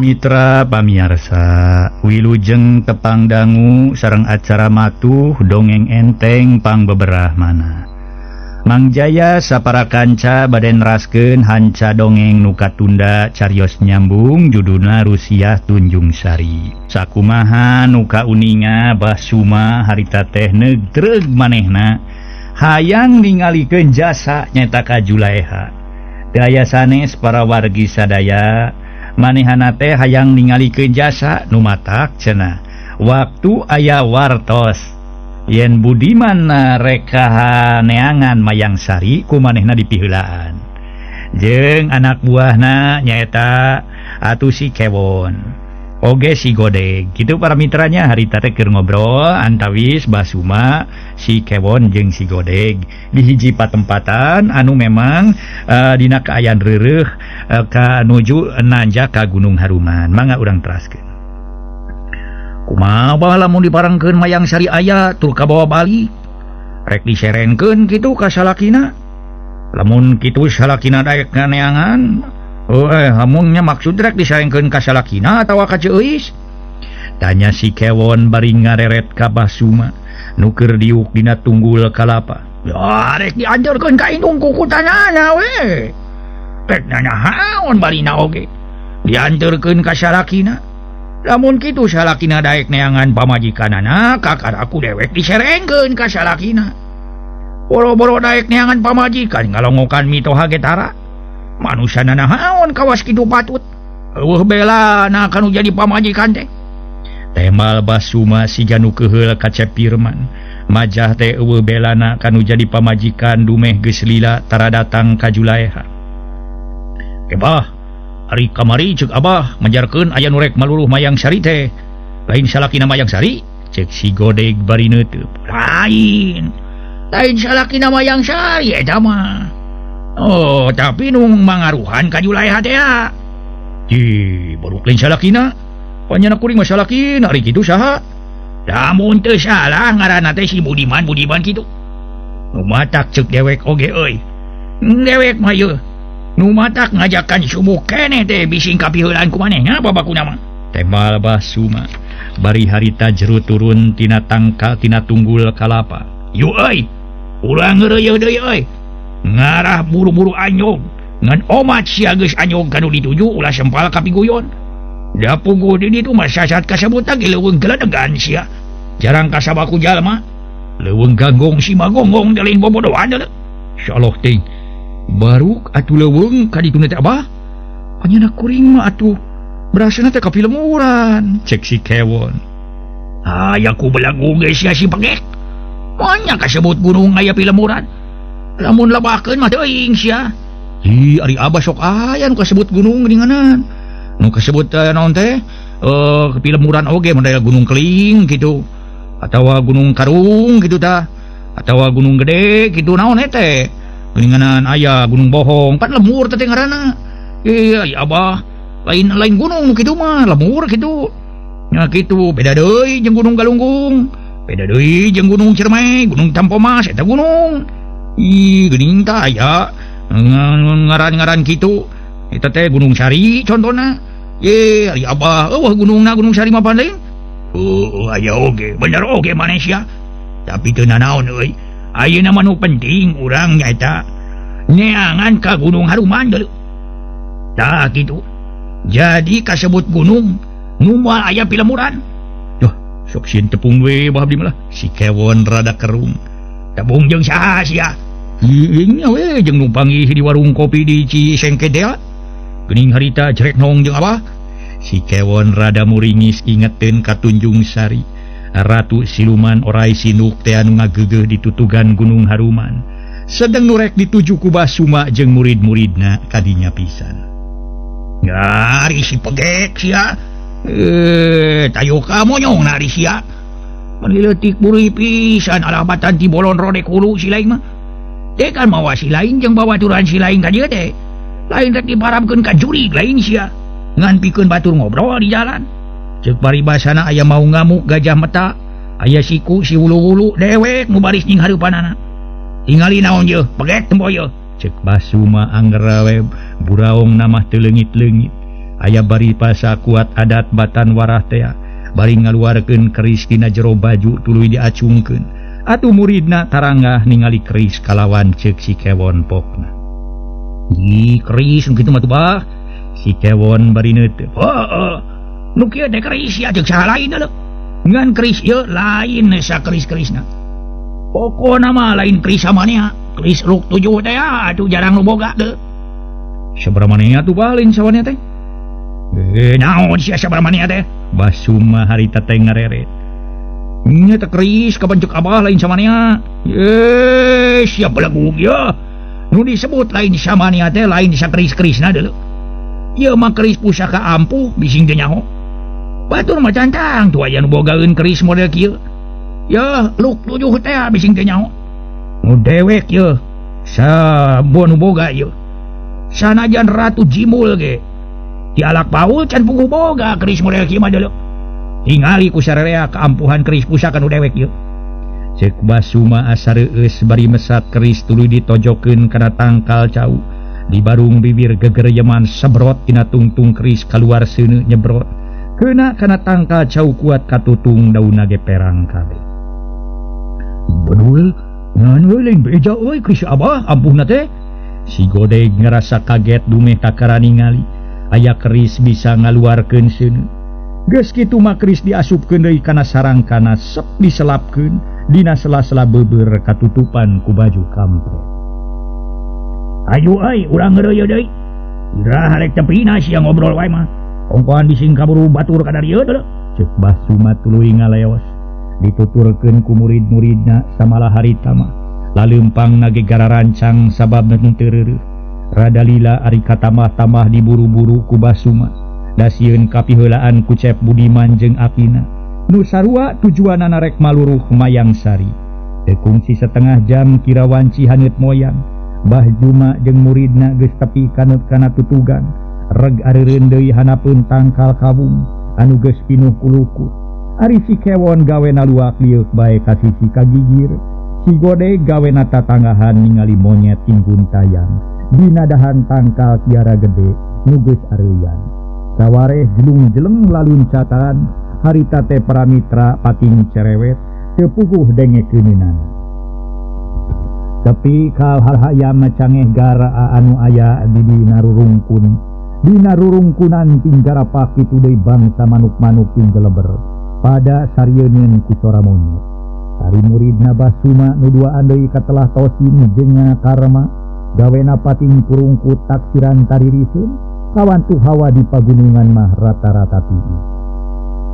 Mitra pamiarsa wilujeng tepang dangu sareng acara matuh dongeng enteng pangbeberah mana Mang Jaya sapara kanca bade neraskeun hanca dongeng nu katunda carios nyambung judulna Rusiah Tunjung Sari. Sakumaha nu kauninga Basuma harita teh negreg manehna hayang ningalikeun jasa nyata ka Julaeha. Daya sanes para wargi sadaya manehana teh hayang ningalikeun jasa nu matak cenah waktu aya wartos yen Budiman reka neangan Mayang Sari ku manehna dipiheulaan jeung anak buahna nyaeta atuh si Kewon oge si Godeg. Kitu para mitranya harita teh keur ngobrol antawis Basuma si Kewon jeung si Godeg di hiji patempatan anu memang dina kaayaan reureuh ka nuju nanjak ka Gunung Haruman. Mangga urang teraskeun. Kumaha bah lamun diparengkeun Mayang Sari aya tur kabawa balik rek diserenkeun kitu ka salakina. Lamun kitu salakina daek nganeangan amunnya maksud rek disarengkeun ka salakina atawa ka Ceuis? Tanya si Kewon bari ngareret ka Basuma nu keur diuk dina tunggul kalapa. Ya rek dianjeurkeun ka indung kukutanana we. Rek nanahaon barina oge. Dianteurkeun ka salakina. Lamun kitu salakina daek neangan pamajikanana, kakar aku dewek diserengkeun ka salakina. Boro-boro daek neangan pamajikan ngalongokan mitoha ge tara. Manusia nanahaon kawas kitu patut. Eueuh belana kanu jadi pamajikan teh. Temal Basuma siga nu keuheul ka Cep Pirman. Majah teh eueuh belana kanu jadi pamajikan dumeh geus lila tara datang ka Julaeha. Ebah, ari kamari ceuk abah majarkeun aya nu rek maluluh Mayang Sari teh. Lain salakina Mayang Sari? Ceuk si Godeg bari neuteub. Lain. Lain salakina Mayang Sari eta mah. Oh, tapi nu mangaruhan ka Julaeha teh. Ih, baru lain salakina. Panjana kuring mah salakina ari kitu saha? Lamun teu salah ngaranna teh si Budiman, Budiman kitu. Nu matak ceuk dewek oge euy. Dewek mah ieu. Nu matak ngajakan subuh keneh teh bising kapiheulaan ku manehna babakuna mah. Temal Basuma bari harita jeru turun tina tangkal tina tunggul kalapa. Yu euy, ulah ngeureuyeuh deui euy. Ngarah buru-buru anyog ngan omat sia geus anyog kanu dituju ulah sempal ka piguyon. Da puguh di ditu mah sasat kasebutan ge leuweung geledegan sia. Jarang kasabaku jalma. Leuweung ganggong si magonggong da lain bobodohan deuleu. Insyaallah ting. Baru atuh leuweung ka ditu teh abah. Panjana kuring mah atuh berasana teh ka pilemuran cek si Kewon. Aya ku belagu geus sia si pegek. Monya kasebut gunung aya pilemuran. Lamun lebakeun mah teuing sia. Hi ari abah sok aya nu kasebut gunung geuninganan. Nu kasebut naon teh? Pilemuran oge mun aya Gunung Keling kitu. Atawa Gunung Karung kitu tah. Atawa Gunung Gede kitu naon teh. Geuninganan aya Gunung Bohong, pan lemur teh ngaranna. Ih ari abah lain-lain gunung nu kitu mah, lemur kitu. Nya kitu beda deui jeung Gunung Galunggung. Beda deui jeung Gunung Ciremai, Gunung Tampomas eta gunung. Ih geuning tah aya ngaran-ngaran kitu. Eta teh Gunung Sari contona. Ye ari abah eueuh gunungna Gunung Sari mah pan lain. Oh aya oge, bener oge maneh sia. Tapi teu nanaon euy. Ayeuna mah nu penting urang nyaeta neangan ka Gunung Haruman deuleu. Tah kitu. Jadi kasebut gunung nu moal aya pilemuran. Duh, sok sieun tepung we bah abdi mah lah. Si Kewon rada kerung. Tepung jeung saha sia? Ieu we jeung nu panggih di warung kopi di Cisengke teh. Geuning harita jerek nong jeung abah. Si Kewon rada muringis ingeteun ka Tunjung Sari. Ratu siluman orai sinduk teh anu ngageugeuh ditutugan Gunung Haruman. Sedeng nu rek dituju ku Basuma jeung murid-muridna kadinya pisan. Ngari si pegek sia. Tayo ka monyong nari sia. Mun leutik buri pisan alabatan ti bolon rodek hulu si lain mah. Teh kan mawa si lain jeung bawaturan si lain ka dieu teh. Lain rek diparamkeun ka jurig lain sia. Ngan pikeun batur ngobrol di jalan. Ceuk paribasana aya mau ngamuk gajah meta, aya siku si wulu-wulu dewek nu baris nying hareupanana. Tingali naon yeuh, pegek tempo yeuh. Ceuk Basuma angger we buraong namah teu leungit-leungit. Aya bari pasa kuat adat batan warah tea bari ngaluarkeun keris tina jero baju tuluy diacungkeun. Atuh muridna taranggah ningali keris kalawan ceuk si Kewon pokna. Ih, keris nu kitu mah tuh bah. Si Kewon bari neuteut. Heuh, nu kieu teh keris ya ceuk saha lain leuh. Ngan keris ieu lain sa keris-kerisna. Pokona mah lain keris samanea. Keris luk 7 teh atuh jarang nu boga teu. Sabaraha manehna tuh bah lain sawanea teh? Naon sia sabaraha manehna teh? Basuma harita teh ngareret. Nya teh keris kabancuk abah lain samanea. Siap belegug ya. Nu disebut lain samanea teh lain sakeris-kerisna deuleu. Ieu mah keris pusaka ampuh bising teu nyaho. Batur mah cantang tuh aya nu bogaeun keris model kieu. Yeuh luk 7 teh bising teu nyaho. Nu dewek yeuh sabon nu boga yeuh. Sanajan Ratu Jimul ge di alak paul can puguh boga keris model kieu mah deuleu. Tingali ku sararea keampuhan keris pusaka nu dewek ieu. Ceuk Basuma asa reueus bari mesat keris tuluy ditojokeun kana tangkal cau. Di barung bibir gegereyeman sebrot tina tungtung keris kaluar seuneu nyebrot. Keuna kana tangkal cau kuat katutung daunna ge perang kabeh. Bedul ngan we lain beja euy keris abah ampuhna teh. Si Godeg ngerasa kaget dumeh kakara ningali aya keris bisa ngaluarkeun seuneu. Geus kitu mah keris diasupkeun deui kana sarangkana sep diselapkeun dina sela-sela beubeur katutupan ku baju kampret. Ayu euy urang ngeureuyeuh deui. Iraha rek tepina sia ngobrol wae mah. Ongkohan bising kaburu batur ka dieu deuleu. Ceuk Basuma tuluy ngaleos. Dituturkeun ku murid-muridna samalah harita mah. Laleumpangna ge gararancang sabab teu reureuh. Rada lila ari katamah-tamah diburu-buru ku Basuma. Dasieun kapiheulaan ku Cep Budiman jeung Akina. Nu sarua tujuanana rek maluruh Mayang Sari. Teu kungsi setengah jam kira wanci haneut moyang. Bah Juma jeung muridna geus tepi kanut kana tutugan. Reg areureun deui hanapeun tangkal kawung anu geus pinuh ku lukur. Ari si Kewon gawena luak lieuk bae ka sisi kagigir. Si Godeg gawena tatanggahan ningali monyet tinggun tayang dina dahan tangkal kiara gede nu geus areuyan. Sawareh jelung-jeleng laluncatan harita teh paramitra pating cerewet teu puguh dengekeunana. Tapi kal hal hayam cangeh gara anu aya di dina rurungkun. Dina rurungkunan tinggarapak kitu deui bangsa manuk-manuk tinggeleber pada sarieun ku sora monyet. Ari muridna Basuma nu duaan deui katelah Tosin jeung Karma gawena pating purungkut taksiran taririseun kawantu hawa di pagunungan mah rata-rata tiis.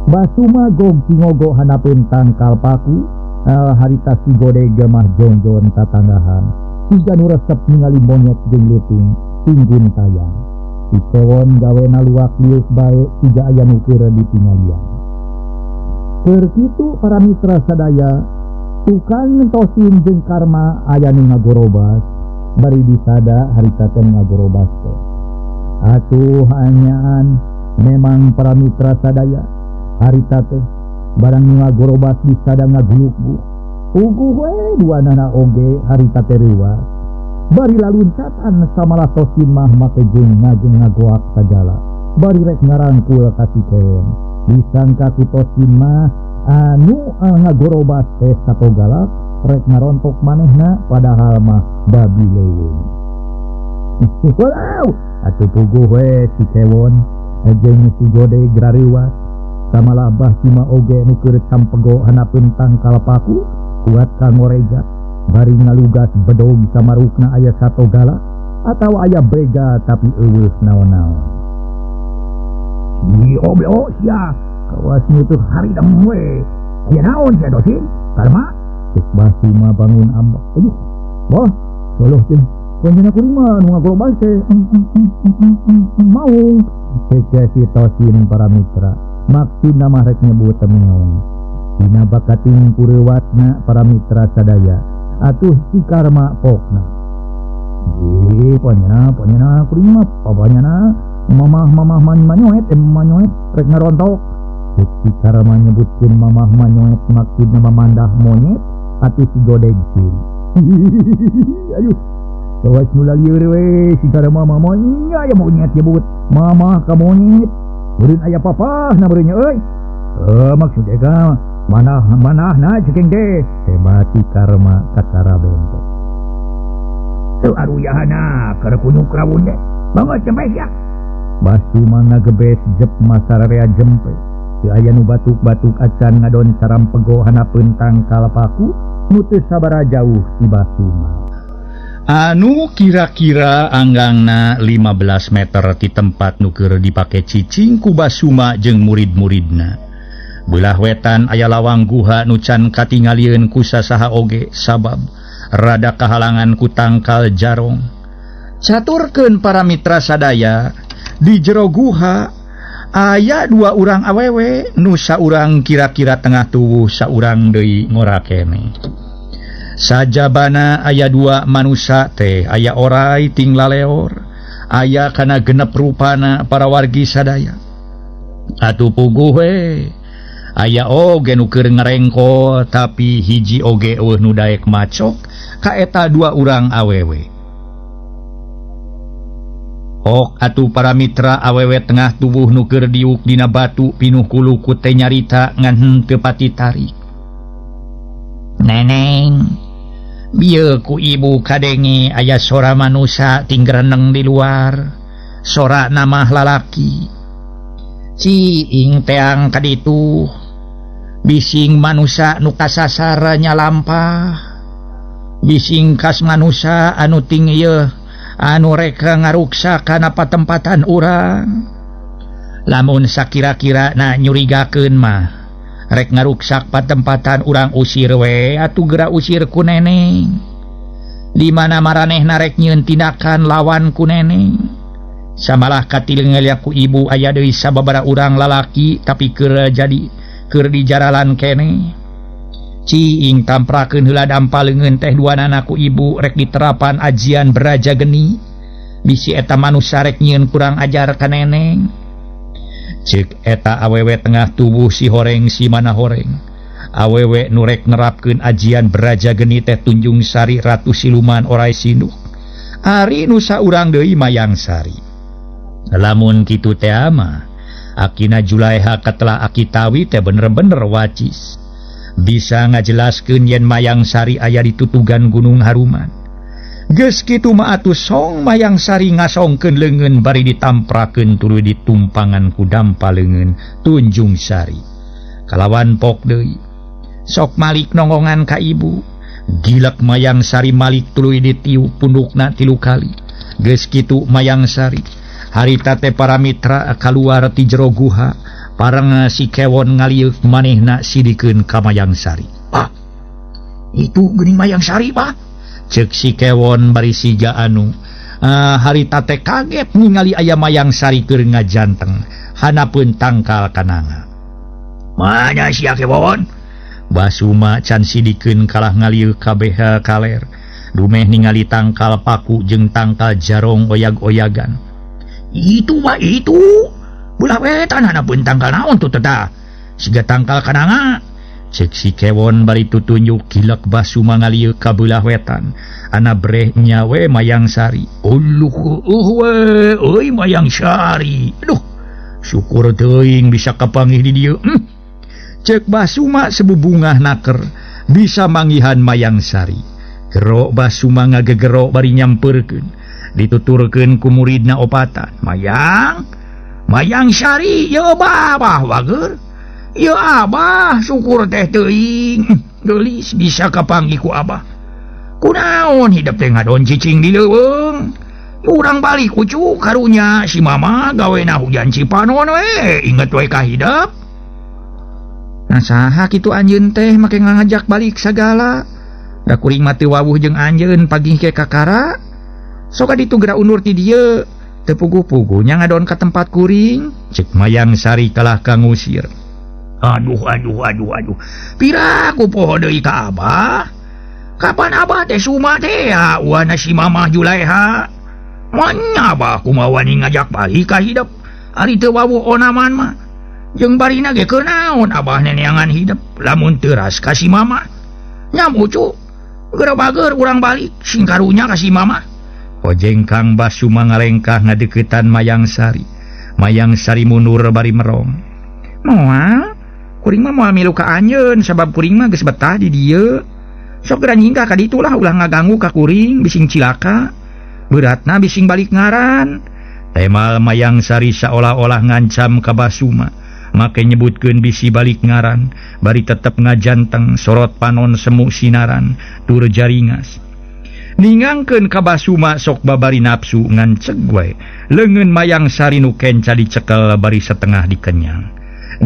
Basuma gog cingogo hanapeun tangkal paku harita si Godeg mah jongjon tatanggahan siga nu resep ningali monyet jeung leutung tinggun tayang. Si Kewon gawena luak liuk bae siga aya nu keur ditingalian. Keur kitu para mitra sadaya tukang Tosin jeung Karma aya nu ngagorobas bari disada harita teh ngagorobas teh. Atuh hanyaan memang para mitra sadaya harita teh barang nu ngagorobas disada ngaguluk-guluk. Puguh we duanana oge harita teh reuwas. Bari laluncatan samalah Tosin mah make jeung ngajeng ngagoak sagala. Bari rek ngarangkul ka si Kewon. Disangka ku Tosin mah anu ngagorobas teh satogalak rek ngarontok manehna padahal mah babi leuweung. Wow, atuh puguh we si Kewon jeung si Godeg rareuwas. Samalah Bah Suma oge nu keur campego hanapeun tangkal paku kuat ka ngorejat bari ngalugas bedog samarukna aya satogala atawa aya brega tapi eueuh naon-naon. Si oblo sia kawas nutuh haridem we. Aya naon sia Tosin? Karma? Cek Basuma bangun ambek. Aduh, wah, soloh teh. Panjenengan kuring mah nu ngagorobas teh maung. Cek si Tosin para mitra. Maksudna mah rek nyebut meong. Dina bakating kurewatna para mitra sadaya. Atuh si Karma pokna. Ge panjenengan kuring mah papanyana mamah manyoet manyoet rek ngarontok. Cek si Karma nyebutkeun mamah manyoet maksudna mamandah monyet atuh si Godeg sih. Ayuh. Kawas nu lalieur we si karma mah nya aya monyet nyebut mama ka monyet. Meureun aya papahna meureun nya euy. Maksud eka manah manahna cekeng teh hebat si karma kakara bente. Teu aruyahana keur kunyuk rawun teh. Banget jempe sia. Basuma ngagebes jep masararea jempe. Teu aya nu batuk-batuk acan ngadon carampego hanapeun tangkal paku nu teu sabaraha jauh ti Basuma. Anu kira-kira anggangna 15 meter ti tempat nu keur dipake cicing ku Basuma jeung murid-muridna. Belah wetan aya lawang guha nu can katingalieun ku sasaha oge sabab rada kahalangan ku tangkal jarong. Caturkeun para mitra sadaya di jero guha aya dua urang awewe nu saurang kira-kira tengah tuwuh saurang deui ngora keneh. Sajabana aya dua manusa teh aya orai ting laleor aya kana genep rupana para wargi sadaya. Atuh puguh we aya oge nu keur ngarengko tapi hiji oge eueuh nu daek macok ka eta dua urang awewe. Ok atuh para mitra awewe tengah tubuh nu keur diuk dina batu pinuh kuluku teh nyarita ngan henteu pati tarik. Neneng, bieu ku ibu kadenge aya sora manusa tinggereneng di luar. Sora namah lalaki. Ciing teang kaditu. Bising manusa nu kasasar nyalampah. Bising kas manusa anu ting ieu anu rek ngaruksak kana patempatan urang. Lamun sakira-kira na nyurigakeun mah rek ngaruksak patempatan urang usir we atuh geura usir ku neneng. Di mana maranehna rek nyieun tindakan lawan ku neneng. Samalah katingal ku ibu aya deui sababaraha urang lalaki tapi keur jadi keur di jaralan keneh. Ciing tamprakeun heula dampa leungeun teh duanana ku ibu rek diterapan ajian beraja geni. Bisi eta manusa rek nyieun kurang ajar ka neneng. Ceuk eta awewe tengah tubuh si horeng si mana horeng. Awewe nu rek nerapkeun ajian beraja geni teh Tunjung Sari Ratu Siluman Orai Sinduk. Ari nu saurang deui Mayang Sari. Lamun kitu teh mah akina Julaiha katelah aki Tawi teh bener-bener wacis. Bisa ngajelaskeun yen Mayang Sari aya di tutugan Gunung Haruman. Geus kitu mah atuh song Mayang Sari ngasongkeun leungeun bari ditamprakeun tuluy ditumpangan ku dampa leungeun Tunjung Sari. Kalawan pok deui. Sok malik nonggongan ka ibu. Gilek Mayang Sari malik tuluy ditiup pundukna 3 kali. Geus kitu Mayang Sari harita teh para mitra kaluar ti jero guha. Pareng si Kewon ngaliuk manehna sidikeun ka Mayang Sari. Pak, itu geuning Mayang Sari, Pak. Ceuk si Kewon bari siga anu. Harita teh kaget ningali aya Mayang Sari keur ngajanteng hanapeun tangkal kananga. Mana sia Kewon? Basuma can sidikeun kalah ngaliuk kabeh kaler. Dumeh ningali tangkal paku jeung tangkal jarong oyag-oyagan. Itu Pak, itu. Belah wetan hanapeun tangkal naon tuh teta. Siga tangkal kananga. Ceuk si Kewon bari tutunjuk gilek Basuma ngalieu ka beulah wetan. Ana breh nyawe Mayang Sari. Uluh we euy Mayang Sari. Aduh, syukur teuing bisa kapanggih di dieu. Ceuk Basuma sebubungah naker bisa manggihan Mayang Sari. Gero Basuma ngagegero bari nyampeurkeun. Dituturkeun ku muridna opatan. Mayang Mayang Sari, ya abah wager. Ya abah, syukur teh teuing. Geulis bisa kapanggih ku abah. Kunaon hidup teh ngadon cicing di leuweung. Urang balik ucu karunya si mama gawena hujan cipanon we, inget we ka hidup. Nah saha kitu anjeun teh make ngajak balik sagala. Da kuring mah teu wawuh jeung anjeun pagih ke kakara. Sok ditu geura undur ti dieu. Teu puguh-puguh nya ngadon ka tempat kuring. Ceuk Mayang Sari kalah ka ngusir. Aduh aduh aduh aduh. Pira ku poho deui ka abah? Kapan abah teh suma teh ya uana si mamah Julaiha. Manya abah kumaha wani ngajak balik ka hidup. Ari teu wawuh onaman mah. Jeung barina ge kunaon abah neneangan hidup lamun teu ras ka si mama. Nyam ucu. Geura bager urang balik sing karunya ka si mama. Hojengkang Basuma ngalengkah ngadeukeutan Mayang Sari. Mayang Sari mundur bari merong. Moal, kuring mah moal milu ka anjeun sabab kuring mah geus betah di dieu. Sok geura nyingkah ka ditu lah ulah ngaganggu ka kuring bising cilaka. Beratna bising balik ngaran. Temal Mayang Sari saolah-olah ngancam ka Basuma. Make nyebutkeun bisi balik ngaran, bari tetep ngajanteng sorot panon semu sinaran tur jaringas. Ningangkeun ka Basuma sok babari nafsu ngan ceg we. Leungeun Mayang Sari nu kenca dicekel bari setengah dikenyang.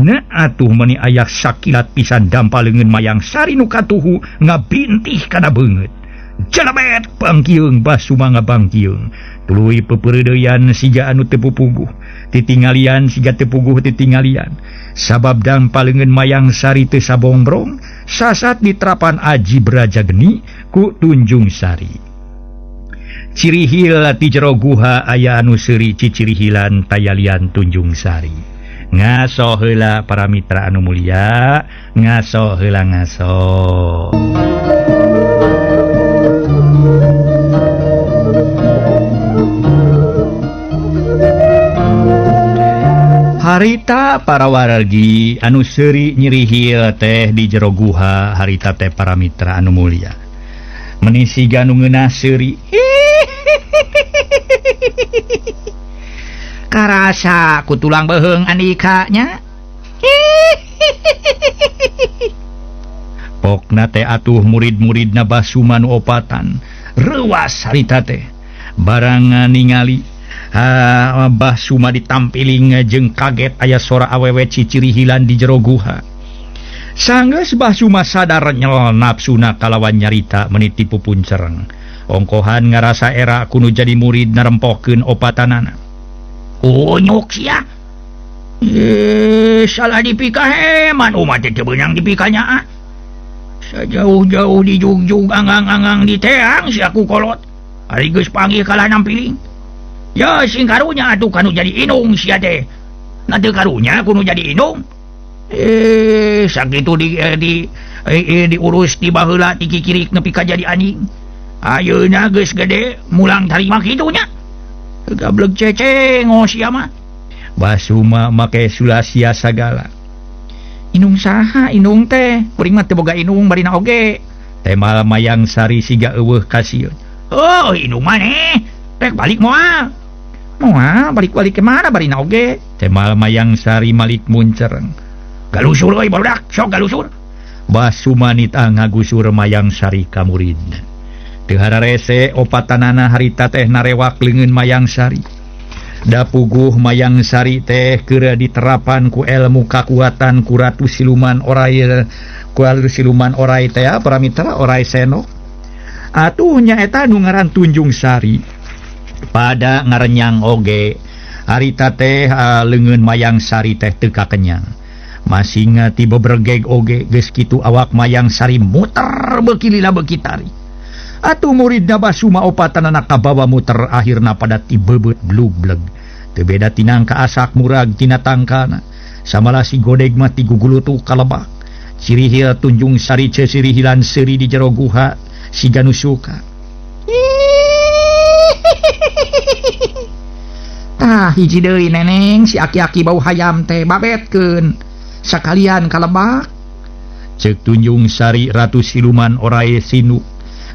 Na atuh meuni ayak sakilat pisan dampa leungeun Mayang Sari nu katuhu ngabintih kana beungeut. Jelebet bangkieung Basuma ngabangkieung. Tuluy pepeureudeuyan siga anu teu pupuguh. Titingalian siga teu puguh titingalian. Sabab dampa leungeun Mayang Sari teu sabongbrong, sasat diterapan aji beraja geni ku Tunjung Sari. Cirihil ti jero guha aya anu seuri cicirihilan tayalian Tunjung Sari. Ngaso heula para mitra anu mulia, ngaso heula ngaso. Harita para wargi anu seuri nyirihil teh di jero guha harita teh para mitra anu mulia. Meni siga nu ngeunah seuri. Karasa ku tulang beuheung andika nya. Pokna teh atuh murid-muridna Basuma nu opatan reuas harita teh. Barang ningali Basuma ditampiling jeung kaget aya sora awewe cicirihilan di jero guha. Sanggeus Basuma sadar nyel nafsuna kalawan nyarita meni tipu puncereng. Ongkohan ngarasa era kudu jadi murid narempokeun opatanana. Unyuk sia. Salah dipikaheman umat teh teu beunang dipikanya ah. Sajauh-jauh dijugjug angang-angang diteang sia ku kolot. Ari geus panggih kalah nampiling. Ya sing karunya atuh kanu jadi inung sia teh. Na teu karunya kudu jadi inung. Sakitu diurus di baheula ti kikirik nepi ka jadi anjing. Ayeuna geus gede mulang tarima kitu nya. Gablek ceceng sia mah. Basuma make sulasia sagala. Inung saha inung teh? Kuring mah teu boga inung barina oge. Temal Mayang Sari siga eueuh kasieun. Oh, inung maneh. Rek balik moal. Moal balik-balik ke mana barina oge? Temal Mayang Sari malik muncereng. Galusur euy barudak, sok galusur. Basuma nitah ngagusur Mayang Sari ka muridna. Teu hararese opatanana harita teh narewak leungeun Mayang Sari. Da puguh Mayang Sari teh keur diterapan ku ilmu kakuatan ku Ratu Siluman Orai, ku Siluman Orai teh para mitra Orai Senok. Atuh nyaeta nu ngaran Tunjung Sari. Pada ngarenyang oge harita teh leungeun Mayang Sari teh teu kakenyang. Masing ti bebergeg oge geus kitu awak Mayang Sari muter beuki lila beuki tari. Atuh muridna Basuma opatanana kabawa muter akhirna pada tibebeut blugbleg. Teu beda tinang ka asak murag tina tangkana. Samalah si godeg mah tigugulutu kalebak. Cirihil Tunjung Sari cecirihilan seuri di jero guha siga nu suka. Tah hiji deui neneng si aki-aki bau hayam teh babetkeun sakalian kalebak. Ceuk Tunjung Sari Ratu Siluman Orai Sinu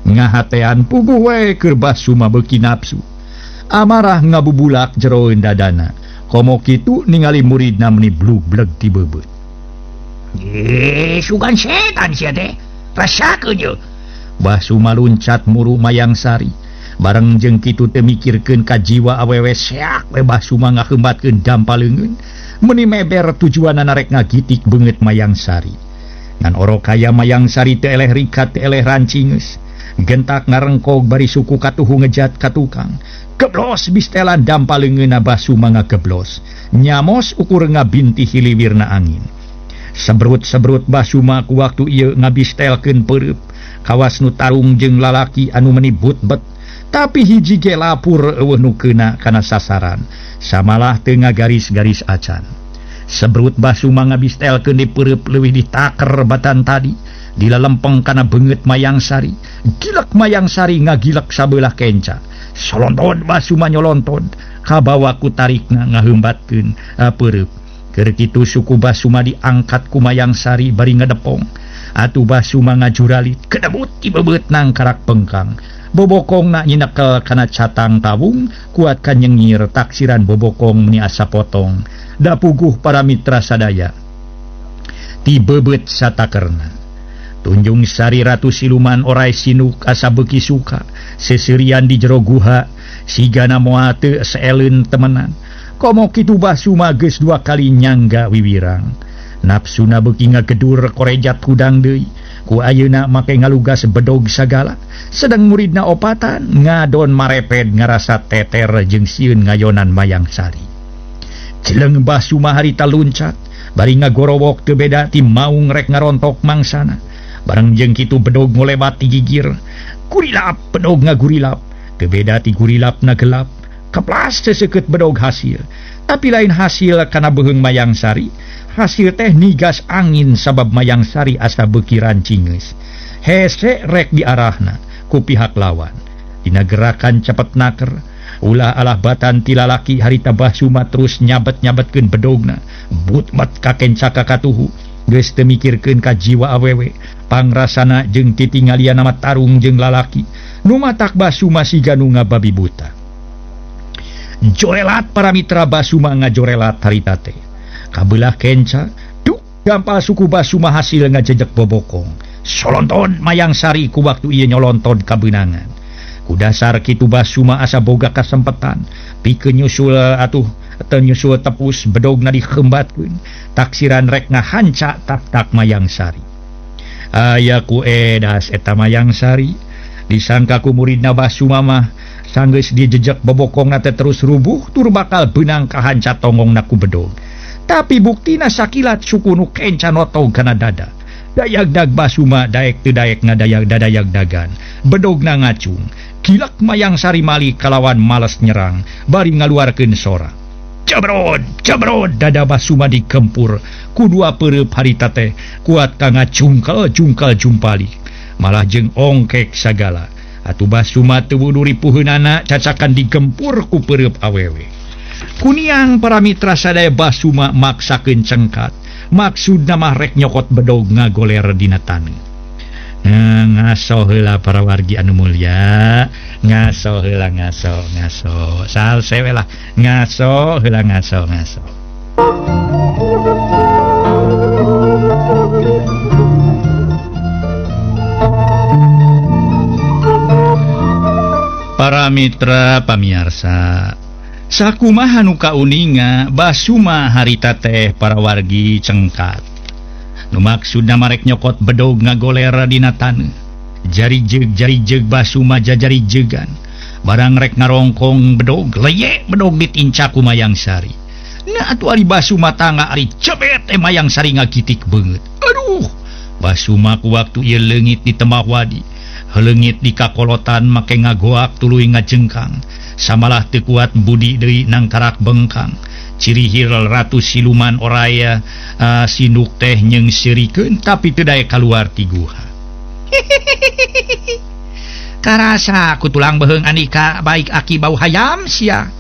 ngahatean puguh we keur Basuma beuki nafsu. Amarah ngabubulak jeroeun dadana. Komo kitu ningali muridna meni blugbleg ti beubeut. Sugan setan sia teh. Rasakeun ye. Basuma luncat muru Mayang Sari. Bareng jeung kitu teu mikirkeun ka jiwa awewe seak we Basuma ngaheumbatkeun dampa leungeun. Meni meber tujuanana rek ngagitik beungeut Mayang Sari. Ngan orok kaya Mayang Sari teu eleh rikat teu eleh rancingeus. Gentak ngarengkog bari suku katuhu ngejat ka tukang. Geblos bistelan dampa leungeunna Basuma ngageblos. Nyamos ukur ngabintih hiliwirna angin. Sebrut-sebrut Basuma ku waktu ieu ngabistelkeun peureub. Kawas nu tarung jeung lalaki anu meni but-bet. Tapi hiji ge lapur eueuh nu keuna kana sasaran. Samalah teu ngagaris-garis acan. Sebrut Basuma ngabistelkeun di peureub leuwih ditaker batan tadi. Dilalempeng kana beungeut Mayang Sari. Gilek Mayang Sari ngagilek sabelah kenca. Solonton Basuma nyolonton kabawa ku tarikna ngaheumbatkeun peureub. Keur kitu suku Basuma diangkat ku Mayang Sari bari ngedepong. Atuh Basuma ngajuralit kedebut ti bebeut nangkarak bengkang. Bobokongna nyinekel kana catang tawung kuat ka nyengir taksiran bobokong meni asa potong. Da puguh para mitra sadaya ti bebeut satakerna. Tunjung Sari Ratu Siluman orai sinuk asa beuki suka seserian di jero guha sigana moal teu seeleun temenan. Komo kitu Basuma geus dua kali nyangga wiwirang. Nafsuna beuki ngagedur korejat hudang deui. Ku ayeuna make ngalugas bedog sagala. Sedang muridna opatan ngadon mareped ngarasa teter jeung sieun ngayonan Mayang Sari. Jeleng Basuma harita luncat bari ngagorowok teu beda ti maung rek ngarontok mangsana. Bareng jeung kitu bedog ngolebat ti gigir. Gurilap bedog ngagurilap. Teu beda ti gurilapna gelap. Keplas seseukeut bedog hasil. Tapi lain hasil kana beuheung Mayang Sari. Hasil teh nigas angin sabab Mayang Sari asa beuki rancingeus. Hese rek diarahna ku pihak lawan. Dina gerakan cepet naker. Ulah alah batan ti lalaki harita Basuma terus nyabet-nyabetkeun bedogna. Butmat ka kenca ka katuhu. Geus teu mikirkeun ka jiwa awewe. Pangrasana jeung titingalian nama tarung jeung lalaki. Nu matak Basuma siga nu ngababi buta. Jorelat para mitra Basuma ngajorelat harita teh. Kabelah kenca, duk gampal suku Basuma hasil ngajejek bobokong. Solonton Mayang Sari ku waktu ieu nyolonton kabeunangan. Ku dasar kitu Basuma asa boga kasempetan, pikeun nyusul atuh teu nyusul tepus bedogna dihembatkeun. Taksiran rek ngahanca tak-tak Mayang Sari. Aya ku edas eta Mayang Sari disangka ku muridna Basuma mah sanggeus dijejek bobokongna teh terus rubuh tur bakal beunang kahanca tonggongna ku bedog. Tapi buktina sakilat suku nu kenca notog kana dada. Dayag-dag Basuma daek teu daek ngadayag dadayag-dagan. Bedogna ngacung. Gilak Mayang Sari mali kalawan males nyerang bari ngaluarkeun sora. Cebrod, cebrod dada Basuma digempur ku dua peureub harita teh kuat ka ngacungkel jungkel jumpali. Malah jeung ongkek sagala. Atuh Basuma teu wudu ripuheunana cacakan digempur ku peureub awewe. Kuniang para mitra sadaya Basuma maksakeun cengkat. Maksudna mah rek nyokot bedog ngagoler dina taneuh. Ngaso heula para wargi anu mulia, ngaso heula ngaso ngaso. Salse we lah, ngaso heula ngaso ngaso. Para mitra pamiarsa, sakumaha nu kauninga Basuma harita teh para wargi cengkat. Nu maksudna marek nyokot bedog ngagoler dina taneuh. Jari jeug Basuma jajari jegan. Barang rek ngarongkong bedog, leye bedog ditincak ku Mayang Sari. Nah atuh ari Basuma tangga ari cebet teh Mayang Sari ngagitik beungeut. Aduh, Basuma ku waktu ieu leungit di temah wadi. Leungit di kakolotan make ngagoak tuluy ngajengkang. Samalah teu kuat budi deui nangkarak bengkang. Ciri hirel Ratu Siluman oraya sinduk teh nyeungseurikeun tapi teu daek kaluar ti guha. Karasa ku tulang beuheung andika baik aki bau hayam sia.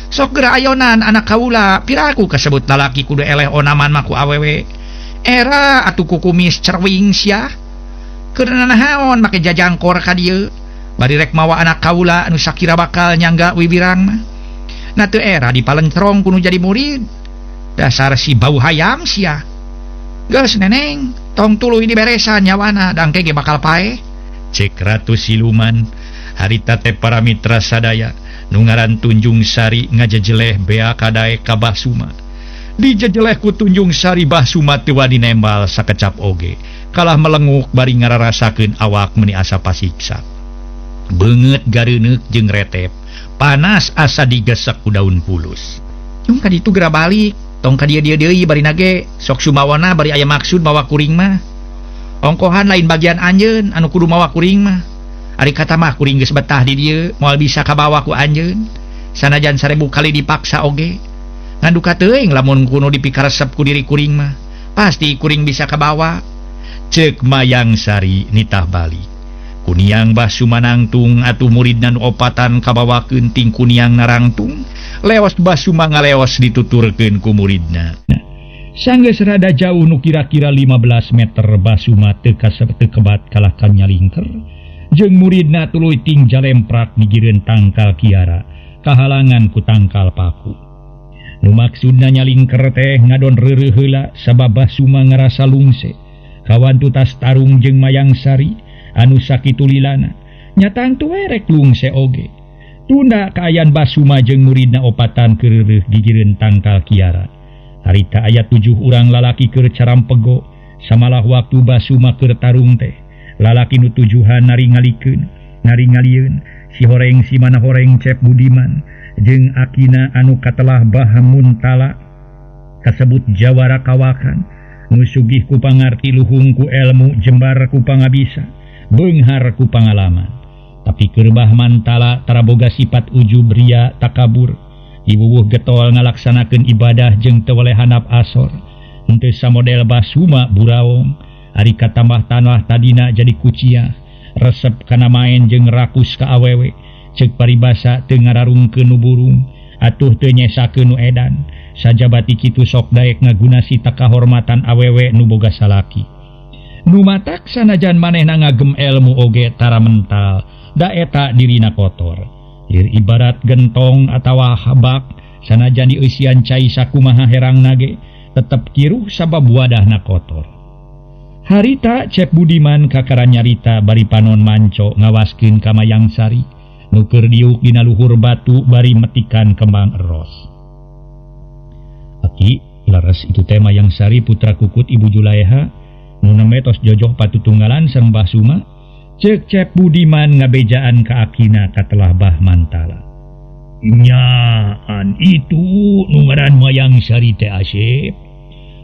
Sok geura ayonan anak kaula piraku kasebut lalaki kudu eleh onaman mah ku awewe. Era atuh kukumis cerwing sia. Keur nanaon make jajangkor ka dieu. Bari rek mawa anak kaula anu sakira bakal nyangga wiwirang mah. Na teu era dipalentrong kudu jadi murid. Dasar si bau hayam sia. Geus neneng, tong tuluy diberesan nyawana dangke ge bakal paeh. Cek Ratu Siluman harita teh para mitra sadaya nu ngaran Tunjung Sari ngajejeleh bea kadaek ka Basuma. Dijejeleh ku Tunjung Sari Basuma teu wani nembal sakecap oge. Kalah melenguk bari ngararasakeun awak meuni asa pasiksa. Beungeut gareuneuk jeung retep. Panas asa digesek ku daun pulus. Yung ka ditu geura balik, tong ka dieu-dieu deui bari nage sok sumawana bari aya maksud mawa kuring mah. Ongkohan lain bagian anjeun anu kudu mawa kuring mah. Ari kata mah kuring geus betah di dieu, moal bisa kabawa ku anjeun. Sanajan 1000 kali dipaksa oge. Ngan duka teuing lamun kuno dipikaresep ku diri kuring mah. Pasti kuring bisa kabawa. Cek Mayang Sari nitah balik. Kuniang Bah Sumanangtung atuh muridna nu opatan kabawakeun ting kuniang narangtung. Leos Bah Suma ngaleos dituturkeun ku muridna. Sanggeus rada jauh nu kira-kira 15 meter Bah Suma teu kasep teu kebat kalah ka nyalingker. Jeung muridna tuluy ting jalemprak migireun tangkal kiara, kahalangan ku tangkal paku. Nu maksudna nyalingker teh ngadon reureuh heula sabab Bah Suma ngarasa lungse. Kawan tutas tarung jeung Mayang Sari anu sakitu lilana, nya tangtu we rek lungse oge. Tunda kaayaan Bah Suma jeung muridna opatan keur reureuh gigireun tangkal kiara. Harita aya 7 urang lalaki keur carampego, samalah waktu Bah Suma keur tarung teh. Lalaki nu tujuhan naringalikeun, naringalieun si horeng si mana horeng Cep Budiman jeung akina anu katelah Bah Muntala kasebut jawara kawakan nu sugih ku pangarti luhung ku elmu jembar ku pangabisa beunghar ku pangalaman. Tapi keur Bah Mantala taraboga sifat ujub ria takabur. Iwuwuh getol ngalaksanakeun ibadah jeung teu weleh handap asor. Henteu samodel Bah Suma buraong, ari katambah tanah tadina jadi kuciah, resep kana maen jeung rakus ka awewe. Ceuk paribasa teu ngararungkeun nu burung, atuh teu nyesakeun nu edan. Sajabati kitu sok daek ngagunasi takahormatan awewe nu boga salaki. Nu matak sanajan manehna ngagem elmu oge tara mental, da eta dirina kotor. Lir ibarat gentong atawa habak sanajan dieusian cai sakumaha herangna ge tetep kiruh sabab wadahna kotor. Harita Cep Budiman kakara nyarita bari panon manco ngawaskeun ka Mayang Sari nu keur diuk dina luhur batu bari metikan kembang eros. Aki leres itu teh Mayang Sari putra kukut Ibu Julaeha nu nembe tos jojoh patutunggalan sareng Bah Suma. Cek Cep Budiman ngabejaan ka akina katelah Bah Mantala. Nyaan itu nu ngaran Mayang Sari teh Asep.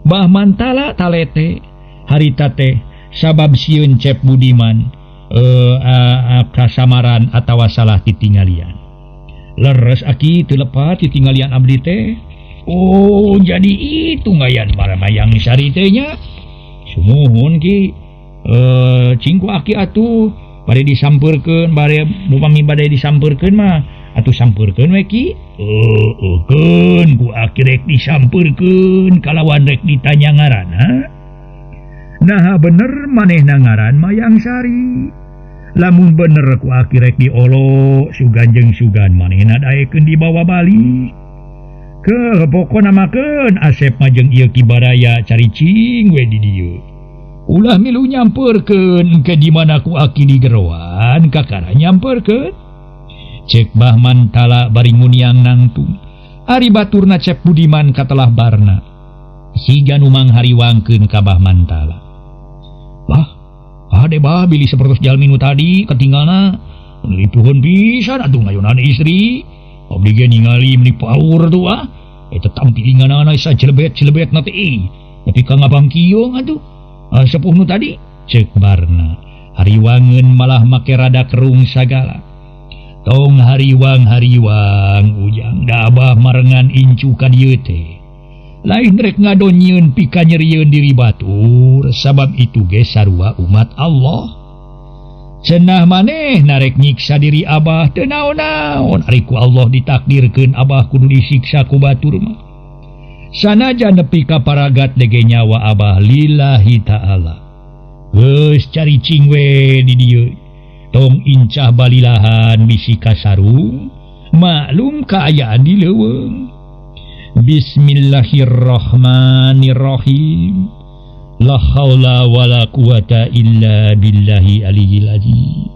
Bah Mantala talete harita teh sabab sieun Cep Budiman kasamaran atawa salah titinggalian. Leres aki teu lepat titinggalian abdi teh. Oh jadi itu ngayan Mayang Sari teh nya. Sumuhun ki. Cingku aki atuh bade disampeurkeun bare upami bade disampeurkeun mah atuh sampeurkeun we ki. Keun ku aki rek disampeurkeun kalawan rek ditanya ngaranna. Naha bener manehna ngaran Mayang Sari. Lamun bener ku aki rek diolo sugan jeung sugan manehna daekeun dibawa balik. Ke pokona makeun Asep mah jeung ieu Ki Baraya caricing we di dieu. Ulah milu nyamperkeun ke di mana ku aki digeroan kakara nyamperkeun. Cek Bah Mantala bari nguniang nangtung. Ari baturna Cep Budiman katelah barna. Siga nu manghariwangkeun ka Bah Mantala. Bah, ade bah bilih sapertos jalmi nu tadi katinggalna lipuhun pisan atuh ngayunan istri. Abdi ge ningali meuni paur tuh ah. Eta tampilinganana sacelebet-celebet na teh. Tapi ka ngabangkiung atuh. Sepuh nu tadi cek barna. Hariwangeun malah make rada kerung sagala. Tong hariwang-hariwang ujang da abah marengan incu ka dieu teh. Lain rek ngadon nyieun pika nyerieun diri batur sabab itu ge sarua umat Allah. Cenah maneh narek nyiksa diri abah teu naon-naon ari ku Allah ditakdirkeun abah kudu disiksa ku batur mah. Sanajan nepi ka paragat dege nyawa abah lillahi ta'ala. Geus caricing we di dieu. Tong incah balilahan bisi kasarung, maklum kaayaan di leuweung. Bismillahirrahmanirrahim. La haula wala quwata illa billahi aliyil azim.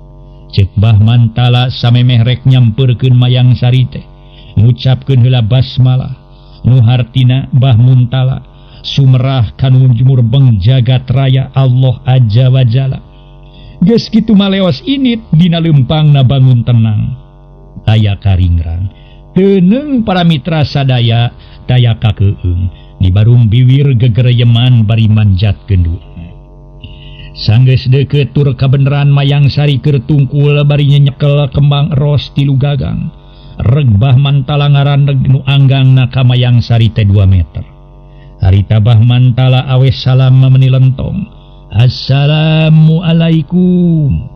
Cek Bah Mantala samemeh rek nyampeurkeun Mayang Sari teh. Ngucapkeun heula basmalah. Nu hartina Bah Muntala sumerah kanu jumurbeng jagat raya Allah azza wa jalla. Geus kitu maleos init dina leumpangna bangun tenang. Aya karingrang. Teuneung para mitra sadaya daya kakeung. Di barung biwir gegereyeman bari manjatkeun doa. Sanggeus deukeut tur kabeneran Mayang Sari keur tungkul bari nyekel kembang ros tilu gagang. Reg Bah Mantala ngaran nu anggangna ka Mayang Sari teh 2 meter. Harita Bah Mantala awes salam meuni lentong. Assalamualaikum.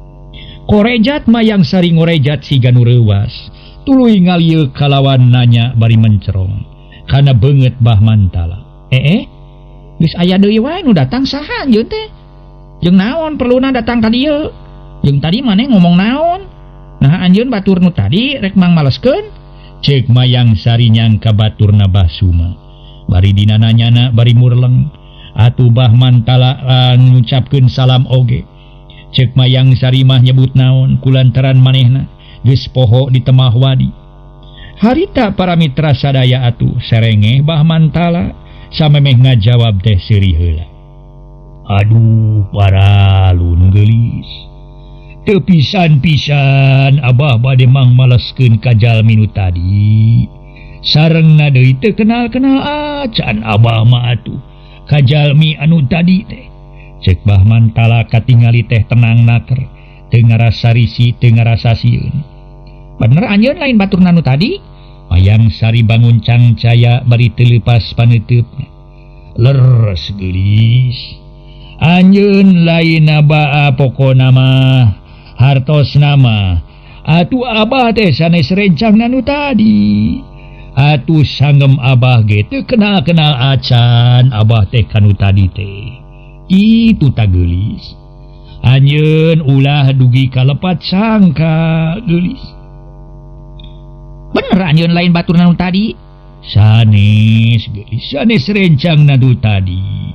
Korejat Mayang Sari ngorejat siga nu reuwas. Tuluy ngalieu kalawan nanya bari mencerong. Kana beungeut Bah Mantala. Geus aya deui wae nu datang saha anjeun teh? Jeung naon perluna datang ka dieu? Jeung tadi maneh ngomong naon? Nah anjeun batur nu tadi rek mangmaleskeun? Ceuk Mayang Sari nyangka baturna Bah Suma. Bari dina nanyana bari murleng. Atuh Bah Mantala ngucapkeun salam oge. Ceuk Mayang Sari mah nyebut naon kulantaran manehna geus poho di temah wadi. Harita para mitra sadaya atuh serengeh Bah Mantala samemeh ngajawab teh seuri heula. Aduh paralun geulis. Teu pisan-pisan abah bade mangmaleskeun ka jalmi nu tadi. Sarengna deui teu kenal-kenal acan abah mah atuh ka jalmi anu tadi teh. Ceuk Bah Mantala katingali teh tenang naker, teu ngarasa risi, teu ngarasa sieun. Bener anjeun lain baturna nu tadi? Mayang Sari bangun cangcaya bari teu leupas paneuteup. Leres geulis. Anjeun lain abah pokona mah hartos nama. Atuh abah teh sanes rencang nu tadi. Atuh sanggem abah ge teu kenal-kenal acan abah teh kanu tadi teh. Itu ta geulis. Anjeun ulah dugi kalepat sangka geulis. Bener anjeun lain baturna nu tadi? Sanes geulis, sanes rencang nu tadi.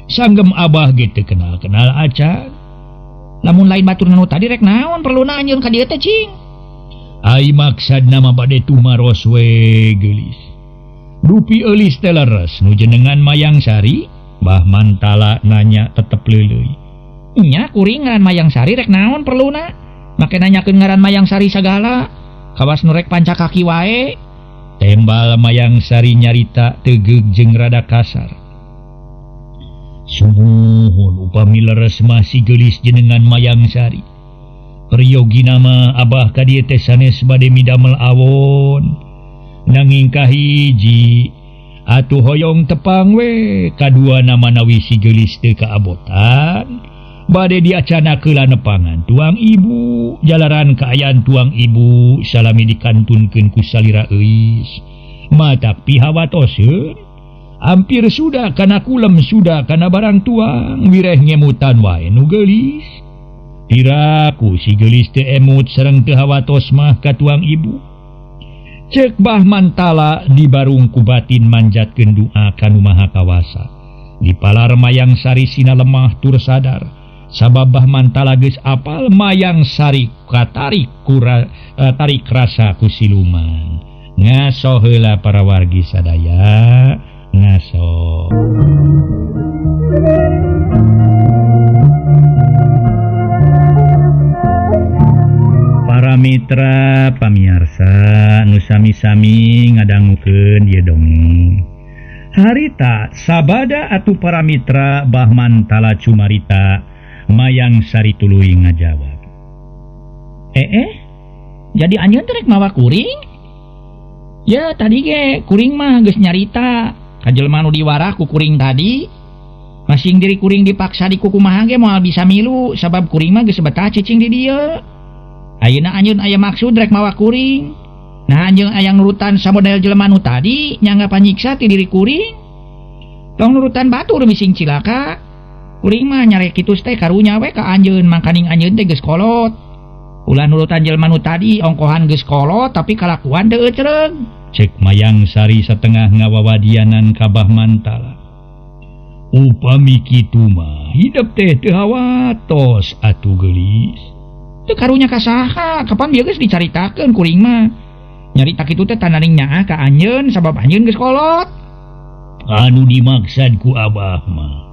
Sanggem abah ge teu kenal-kenal acan. Lamun lain baturna nu tadi rek naon perluna anjeun ka dieu teh cing? Ai maksad nama bade tumaros we geulis. Dupi eulis teh leres nu jenengan Mayang Sari? Bah Mantala nanya tetep leuleuy. Nya kuring ngaran Mayang Sari rek naon perluna? Make nanyakeun ngaran Mayang Sari sagala. Kawas nu rek panca kaki wae. Tembal Mayang Sari nyarita tegeug jeung rada kasar. Sumuhun upami leres mah si geulis jenengan Mayang Sari. Peryogi nama abah ka dieu teh sanes bade midamel awon. Nanging kahiji atuh hoyong tepang we kadua nama nawi si geulis teu kaabotan. Bade diacana keula nepangan tuang ibu jalaran kaayaan tuang ibu salami dikantunkeun ku salira euis. Matak pihawatoseun hampir sudah kana kulem sudah kana barang tuang wireh ngemutan wae nu geulis. Piraku si geulis teu emut sareng teu hawatos mah ka tuang ibu. Ceuk Bah Mantala dibarung ku batin manjatkeun doa ka Nu Maha Kawasa. Dipalar Mayang Sari sina lemah tur sadar. Sabab Bah Mantala geus apal Mayang Sari katarik kura tarik rasa ku siluman. Ngaso heula para wargi sadaya, ngaso. Para mitra pamiarsa nu sami-sami ngadangukeun ieu dongeng. Harita sabada atuh para mitra Bah Mantala cumarita Mayang Sari tuluy ngajawab. Jadi anjeun teh rek mawa kuring? Ya tadi ge kuring mah geus nyarita ka jelema nu diwarah ku kuring tadi. Masing diri kuring dipaksa di kukumaha ge moal bisa milu sabab kuring mah geus betah cicing di dieu. Ayeuna anjeun aya maksud rek mawa kuring. Nah anjeun aya nurutan samodel jelema nu tadi nyangga panyiksa ti diri kuring. Tong nurutan batur mising cilaka. Kuring mah nyarek kitu teh karunya we ka anjeun mangkaning anjeun teh geus kolot. Ulah nurutan jelema nu tadi ongkohan geus kolot tapi kalakuan teu ecreug. Cek Mayang Sari satengah ngawawadianan ka Bah Mantala. Upami kitu mah hidep teh teu hawatos atuh geulis. Teu karunya ka saha, kapan bieu geus dicaritakeun kuring mah. Nyarita kitu teh tananing nyaah ka anjeun sabab anjeun geus kolot. Anu dimaksad ku abah mah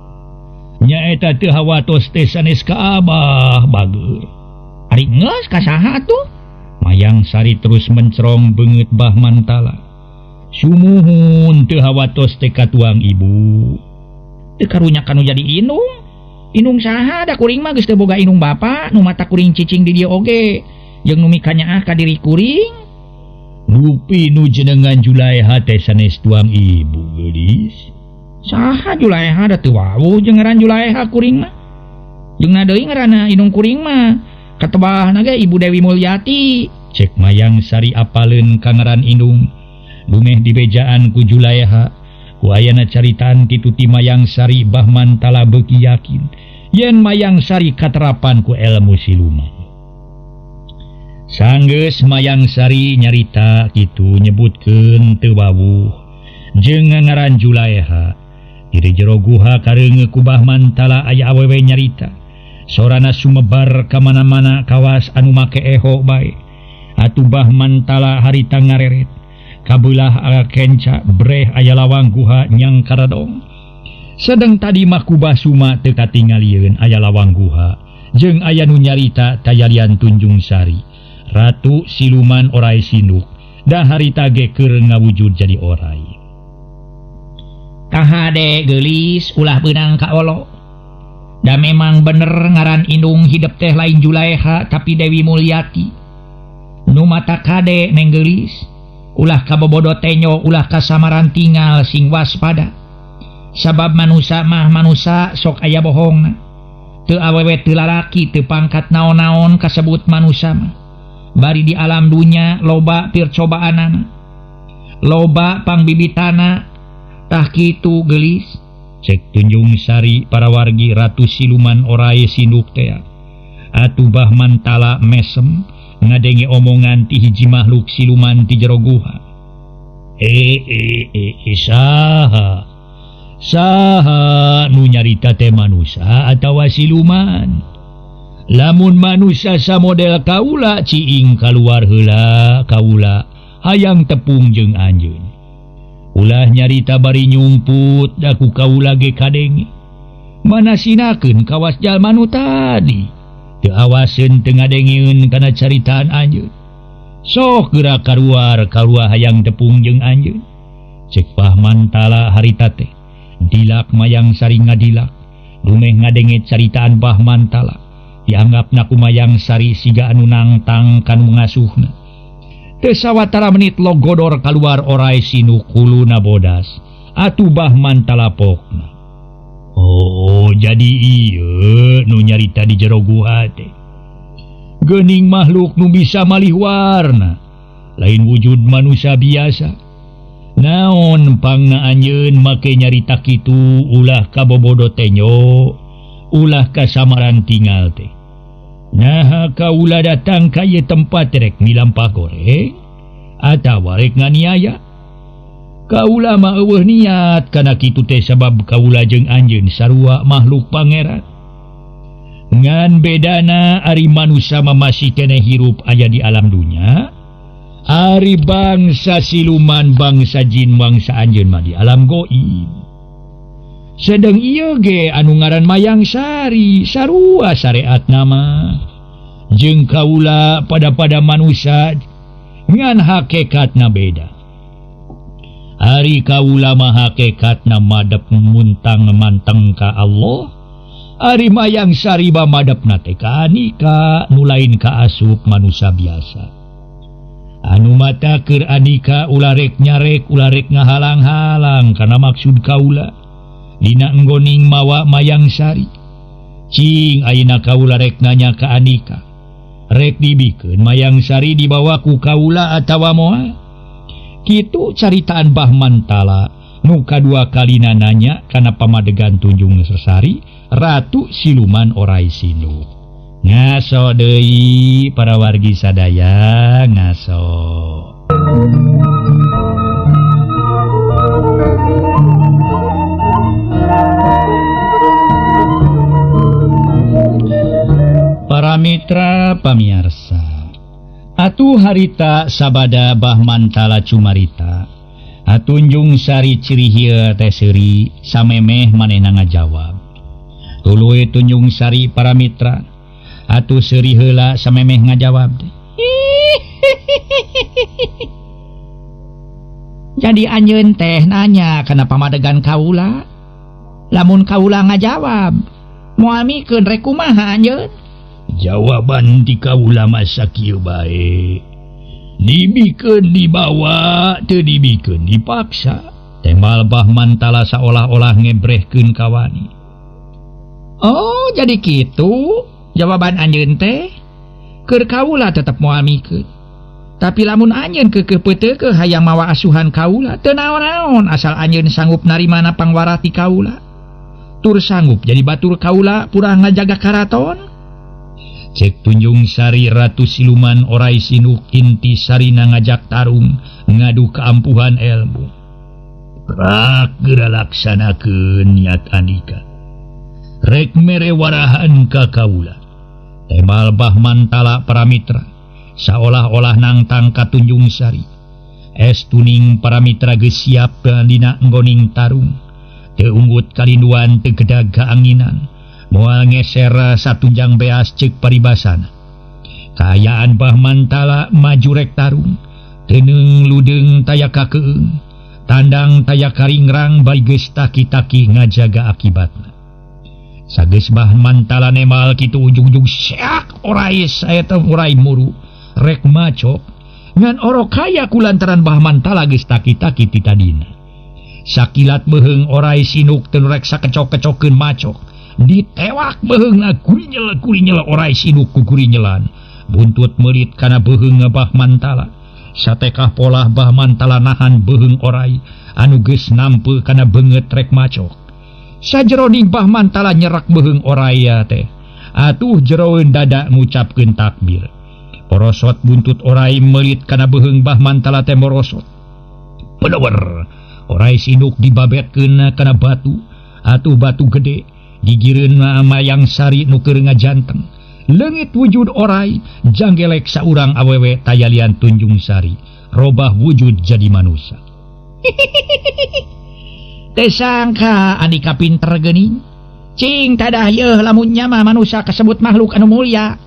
nyaeta teu hawatos teh sanes ka abah bageur. Ari geus ka saha atuh? Mayang Sari terus mencerong beungeut Bah Mantala. Sumuhun teu hawatos teh ka tuang ibu. Teu karunya kanu jadi inung. Inung saha da kuring mah geus teu boga inung bapa nu mata kuring cicing di dieu oge. Jeung nu mikanyaah ka diri kuring. Rupi nu jenengan Julaiha teh sanes tuang ibu geulis. Saha Julaiha da teu wawuh jeung ngaran Julaiha kuring mah. Jeung na deui ngaranna indung kuring mah katebahna ge Ibu Dewi Mulyati. Cek Mayang Sari apaleun ka ngaran indung. Dumeh dibejaan ku Julaeha. Ku ayana caritaan kitu ti Mayang Sari Bahman Tala beuki yakin yen Mayang Sari katerapan ku elmu siluman. Sanggeus Mayang Sari nyarita kitu nyebutkeun teu wawuh jeung ngaran Julaeha. Di jero guha kareungeuh ku Bahman Tala aya awewe nyarita. Sorana sumebar ka mana-mana kawas anu make eho bae. Atuh Bahman Tala harita ngareret. Kabelah aga kenca breh aya lawang guha nyang karadong. Sedeng tadi mah ku Basuma teu katingalieun aya lawang guha jeung aya nu nyarita tayalian Tunjung Sari. Ratu siluman orai sinduk da harita ge keur ngawujud jadi orai. Kahade geulis ulah beunang ka olo. Da memang bener ngaran indung hidep teh lain Julaeha tapi Dewi Mulyati. Nu mata kade neng geulis. Ulah kabobodo tenyo, ulah kasamaran tinggal sing waspada. Sabab manusa mah manusa sok aya bohongna. Teu awewe teu lalaki teu pangkat naon-naon kasebut manusa mah. Bari di alam dunya loba pircobaanana. Loba pangbibitana tah kitu geulis. Cek Tunjung Sari para wargi Ratu siluman orai sinduk tea. Atuh Bahman Tala mesem ngadenge omongan ti hiji makhluk siluman ti jero guha. Saha saha nu nyarita teh manusa atawa siluman? Lamun manusa samodel kaula ciing kaluar heula kaula hayang tepung jeung anjeun. Ulah nyarita bari nyumput da ku kaula ge kadenge. Mana sinakeun kawas jalma nu tadi. Teu awaseun teu ngadengeun kana caritaan anjeun. Sok geura kaluar kaluar hayang tepung jeung anjeun. Cek Bahman Tala harita teh. Dilak Mayang Sari ngadilak. Dumeh ngadenge caritaan Bahman Tala. Dianggapna ku Mayang Sari siga anu nangtang kanu ngasuhna. Teu sawatara menit logodor kaluar orai sinuk huluna bodas. Atuh Bahman Tala pokna. Oh, jadi ieu nu nyarita di jero guha teh. Geuning makhluk nu bisa malih warna, lain wujud manusia biasa. Naon pangna anjeun make nyarita kitu ulah kabobodo tenyo, ulah kasamaran tinggal teh. Naha kaula datang ka ieu tempat rek milampah goreng atawa rek nganiaya. Kaula mah eueuh niat kana kitu teh sabab kaula jeung anjeun sarua makhluk pangeran. Ngan bedana ari manusa mah masih keneh hirup aya di alam dunya, ari bangsa siluman, bangsa jin, bangsa anjeun mah di alam goib. Sedeng ieu ge anu ngaran Mayang Sari sarua syariatna mah jeung kaula pada-pada manusa ngan hakikatna beda. Ari kaula mah hakikatna madep muntang manteng ka Allah. Ari Mayang Sari mah madepna teh ka anika nu lain ka asup manusa biasa. Anu mata keur anika ulah rek nyarek ulah rek ngahalang-halang kana maksud kaula. Dina enggoning mawa Mayang Sari. Cing ayeuna kaula rek nanya ka anika. Rek dibikeun Mayang Sari dibawa ku kaula atawa moal? Kitu caritaan Bahman Tala nu kadua kalina nanya kana pamadegan Tunjung Sari Ratu siluman orai sinduk. Ngaso deui para wargi sadaya ngaso. Para mitra pamiarsa, atuh harita sabada Bahman Tala cumarita. Atunjung Sari ciri hieu teh seuri samemeh manehna ngajawab. Tuluy Tunjung Sari para mitra atuh seuri heula samemeh ngajawab teh. Jadi anjeun teh nanya kana pamadegan kaula. Lamun kaula ngajawab, moal mikeun rek kumaha anjeun? Jawaban ti kaula mah sakieu bae. Dibikeun dibawa, teu dibikeun dipaksa. Tembal Bahman Tala saolah-olah ngebrehkeun kawani. Oh jadi kitu jawaban anjeun teh keur kaula tetep moal mikeun. Tapi lamun anjeun keukeuh peuteukeuh hayang mawa asuhan kaula teu naon-naon asal anjeun sanggup narimana pangwarah ti kaula. Tur sanggup jadi batur kaula purah ngajaga karaton. Cek Tunjung Sari Ratu Siluman Orai Sinuk inti sarina ngajak tarung ngadu keampuhan ilmu. Prak geura laksanakeun niat andika. Rek mere warahan ka kaula. Temal Bah Mantala Paramitra saolah-olah nangtang ka Tunjung Sari. Es tuning Paramitra geus siap dina nggoning tarung. Teu unggut kalinduan teu gedag kaanginan. Moal ngeser satunjang beas ceuk paribasana. Kaayaan Bah Mantala maju rek tarung. Teuneung ludeung taya kakeung. Tandang taya karingrang bari geus taki-taki ngajaga akibatna. Sageus Bah Mantala nemal kitu ujug-ujug seak orai saeta orai muru rek macok ngan orok kaya kulantaran Bah Mantala geus taki-taki ti tadina. Sakilat beuheung orai sinuk teu rek sakecok-kecokeun macok ditewak beuheungna gurinyel-gurinyel orai sinuk ku gurinyelan buntut meulit kana beuheung Bah Mantala. Satekah polah Bah Mantala nahan beuheung orai anu geus nampe kana beungeut rek macok. Sajeroning Bah Mantala nyerak beuheung orai teh atuh jeroeun dada ngucapkeun takbir. Porosot buntut orai meulit kana beuheung Bah Mantala teh morosot. Pedewer orai sinuk dibabetkeun kana batu atuh batu gede digireun Mayang Sari nu keur ngajanteng. Leungit wujud orai janggelek saurang awewe tayalian Tunjung Sari robah wujud jadi manusia. Teu sangka andika pinter geuning. Cing tadah yeuh lamun nya mah manusia kasebut makhluk anu mulia.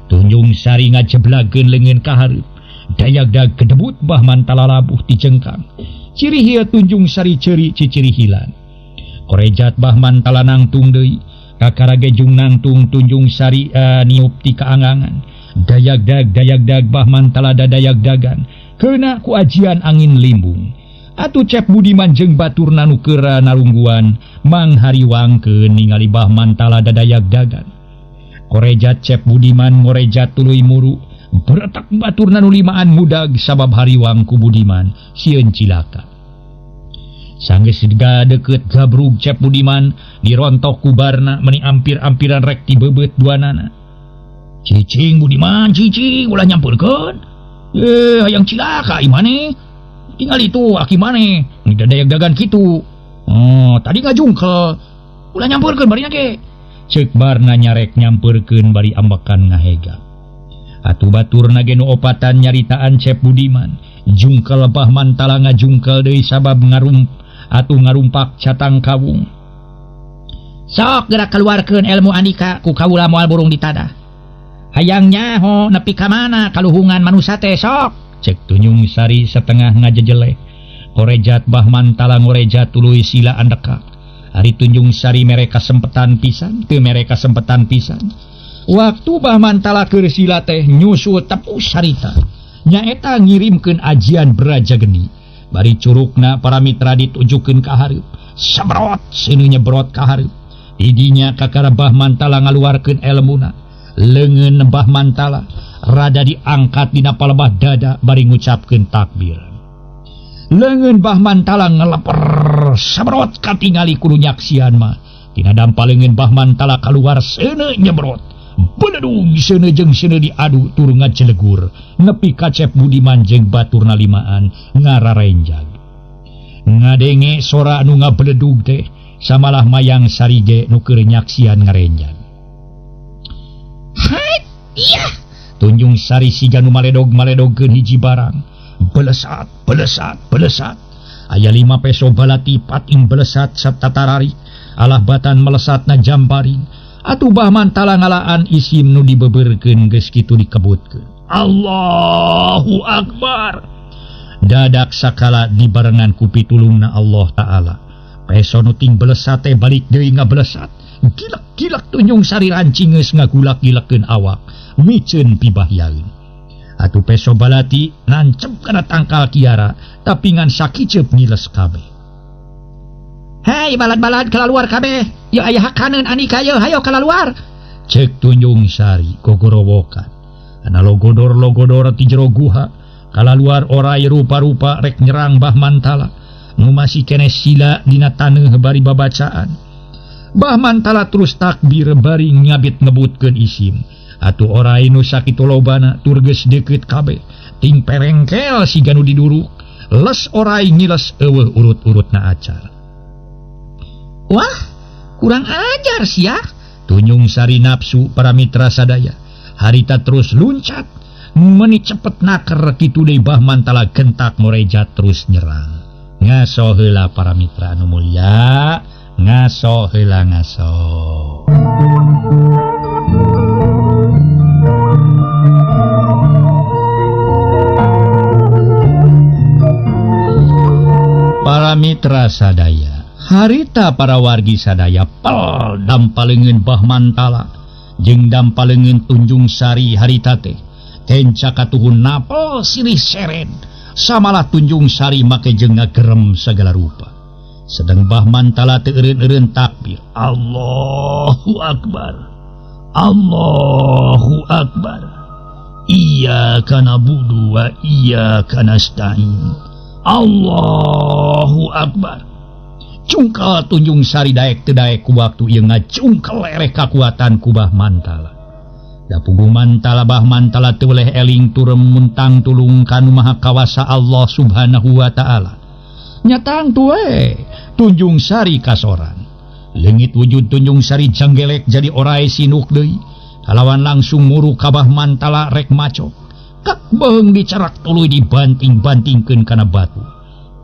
Tunjung Sari ngajeblageun leungeun ka hareup. Dayagdag kedebut Bah Mantala labuh ti jengkang. Ciri hieu Tunjung Sari ceuri ciciri hilan. Korejat Bah Mantala nangtung deui. Kakara gejung nangtung Tunjung Sari niup ti kaangangan. Dayagdag dayagdag Bah Mantala dadayagdagan. Keuna ku ajian angin limbung. Atuh Cep Budiman jeung baturna nu keur narungguan manghariwangkeun ningali Bah Mantala dadayagdagan. Korejat Cep Budiman ngorejat tuluy muru. Beretak baturna nu limaan mudag sabab hariwang ku Budiman sieun cilaka. Sanggeus deukeut gabrug Cep Budiman dirontok ku barna meni ampir-ampiran rek dibebeut duanana. Cicing Budiman cicing ulah nyampeurkeun. Hayang cilaka ieu maneh. Tinggal itu aki maneh didayag-dagan kitu. Oh, tadi ngajungkel. Ulah nyampeurkeun barina ge. Ceuk barna nyarek nyampeurkeun bari ambekan ngahega. Atuh baturna ge nu opatan nyaritaan Cep Budiman. Jungkel Bah Mantala ngajungkel deui sabab atuh ngarumpak catang kawung. Sok geura kaluarkeun ilmu andika ku kaula moal burung ditadah. Hayang nyaho nepi ka mana kaluhungan manusa teh sok. Cek Tunjung Sari setengah ngajejeleh. Korejat Bah Mantala ngorejat tuluy sila andekak. Ari Tunjung Sari mere kasempetan pisan, teu mere kasempetan pisan. Waktu Bah Mantala keur sila teh nyusul tepus harita. Nyaeta ngirimkeun ajian Braja Geni. Bari curugna para mitra ditujukeun ka hareup. Sebrot seuneu nyebrot ka hareup. Didinya kakara Bah Mantala ngaluarkeun elmuna. Leungeun Bah Mantala rada diangkat dina palebah dada bari ngucapkeun takbir. Leungeun Bah Mantala ngeleper sebrot katingali kudu nyaksian mah. Tina dampa leungeun Bah Mantala kaluar seuneu nyebrot. Beledung seuneu jeung seuneu diadu tur ngajelegur nepi ka Cep Budiman jeung baturna limaan ngararenjag. Ngadenge sora anu ngabeledug teh samalah Mayang Sari ge nu keur nyaksian ngarenjag. Hai, iya. Tunjung Sari siga nu maledog-maledogkeun hiji barang. Belesat, belesat, belesat. Aya 5 peso balati pating belesat satatarari. Alah batan melesatna jamparing. Atuh Bah Mantala ngalaan isim nu dibeberkeun geus kitu dikebutkeun. Allahu Akbar. Dadak sakala dibarengan ku pitulungna Allah Ta'ala. Peso nu ting belesat teh balik deui ngabelesat. Gilek-gilek Tunjung Sari rancing geus ngagulak-gilekeun awak. Miceun pibahyaeun. Atuh peso balati nancep kana tangkal kiara tapi ngan sakiceup ngiles kabeh. Hei balad-balad kalaluar kabeh, yeuh aya hakaneun Anika yeuh, hayo kalaluar. Cek Tunjung Sari gogorowokan. Ana logodor-logodor ti jero guha, kalaluar orai rupa-rupa rek nyerang Bah Mantala. Nu masih keneh sila dina taneuh bari babacaan. Bah Mantala terus takbir bari ngabit ngebutkeun isim. Atuh orai nu sakitu lobana tur geus deukeut kabeh. Ting perengkel siga nu diduruk. Les orai ngiles eueuh urut-urutna acar. Wah, kurang ajar sia. Tunjung Sari nafsu para mitra sadaya. Harita terus luncat, meni cepet naker kitu deui Bah Mantala gentak moreja terus nyerang. Ngaso heula para mitra anu mulia, ngaso heula ngaso. Para mitra sadaya, harita para wargi sadaya pel dampaleungeun Bah Mantala jeung dampaleungeun Tunjung Sari harita teh. Kenca katuhun napel silih seret, samalah Tunjung Sari make jeung ngagerem sagala rupa. Sedang Bah Mantala teu eureun-eureun takbir, Allahu Akbar, Allahu Akbar, iyyaka na'budu wa iyyaka nasta'in, Allahu Akbar. Cungkel Tunjung Sari daek teu daek ku waktu ieu ngacungkel ereh kakuatan ku Bah Mantala. Da punggung Mantala Bah Mantala teu weleh eling turem muntang tulung ka Nu Maha Kawasa Allah Subhanahu wa Ta'ala. Nyatang tuwe Tunjung Sari kasoran. Leungit wujud Tunjung Sari janggelek jadi orai sinuk deui. Kalawan langsung muru ka Bah Mantala rek macok. Kak beung dicerak tuluy dibanting-bantingkeun kana batu.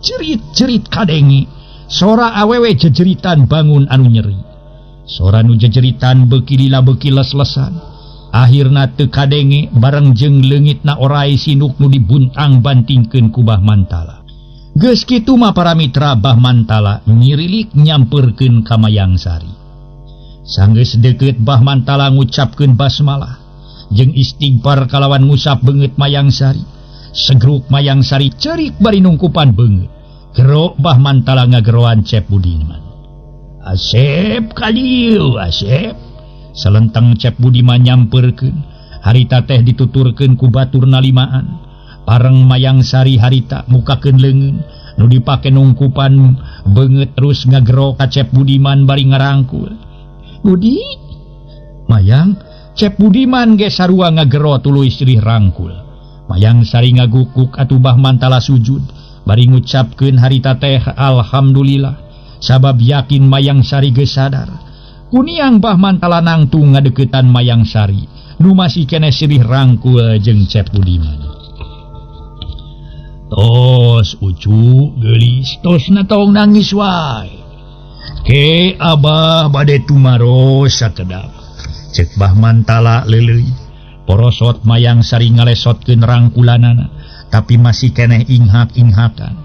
Cerit-cerit kadenge, sora awewe jejeritan bangun anu nyeri. Sora nu jejeritan beuki lila beuki les-lesan. Akhirna teu kadenge bareng jeung leungitna orai sinuk nu dibuntang-bantingkeun ku Bah Mantala. Geus kitu mah para mitra Bah Mantala nyirilik nyampeurkeun ka Mayang Sari. Sanggeus deukeut Bah Mantala ngucapkeun basmalah jeung istighfar kalawan ngusap beungeut Mayang Sari. Segruk Mayang Sari ceurik bari nungkupan beungeut. Gero Bah Mantala ngageroan Cep Budiman. Asep kalieu Asep. Selenteng Cep Budiman nyampeurkeun. Harita teh dituturkeun ku baturna limaan. Pareng Mayang Sari harita mukakeun leungeun nu dipake nungkupan beungeut terus ngagero ka Cep Budiman bari ngarangkul. Budi Mayang. Cep Budiman ge sarua ngagero tuluy silih rangkul. Mayang Sari ngagukuk atuh Bah Mantala sujud bari ngucapkeun harita teh alhamdulillah sabab yakin Mayang Sari geus sadar. Kuniang Bah Mantala nangtung ngadeuketan Mayang Sari nu masih keneh silih rangkul jeung Cep Budiman. Tos ucu geulis tos na tong nangis wae. Ke abah bade tumaros sakedap. Cek Bah Mantala leuleuy. Porosot Mayang Sari ngalesotkeun rangkulanana tapi masih keneh inghak-inghakan.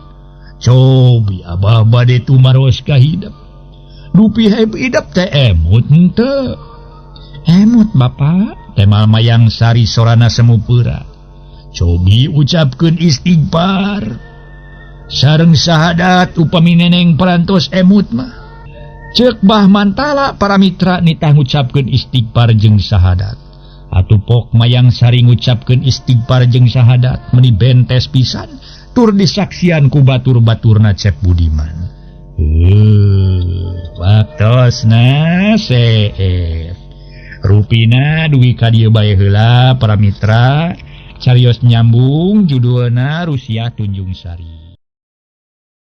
Cobi abah bade tumaros ka hidep. Dupi hidep teh emut henteu. Emut Bapak, temal Mayang Sari sorana semu peura. Cobi ucapkeun istighfar sareng syahadat upami neneng parantos emut mah. Ceuk Bah Mantala para mitra nitah ngucapkeun istighfar jeung syahadat. Atuh pok Mayang Sari ngucapkeun istighfar jeung syahadat meuni bentes pisan tur disaksian ku batur-baturna Cep Budiman. Waktosna seef. Rupina dugi ka dieu bae heula para mitra. Carios nyambung judulna Rusia Tunjung Sari.